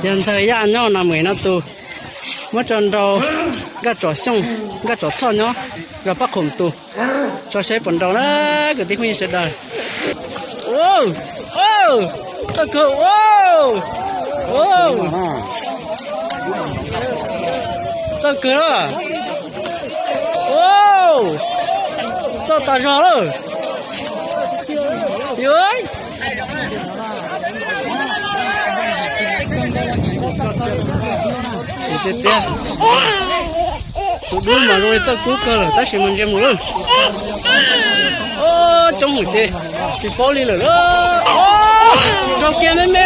Yog ntxawg Yaj nyob no, mus no tus, muab tso nrau Nkaj Tsom Xyooj, Nkaj Tsom Thoj nyob, Nkaj Pab Khoom tus. Tso saib puas nrau na kwv tij phooj ywg sawv daws. Txawj kawg, txawj kawg na. Txawj tas zog lawm. Yuav tiag tiag, tus dub mas zoo li txawj kub kawg lawm tab sis mas ntsia mus lawm. Coob heev ces tsis paub li lawm lauj. Zoo kiag me me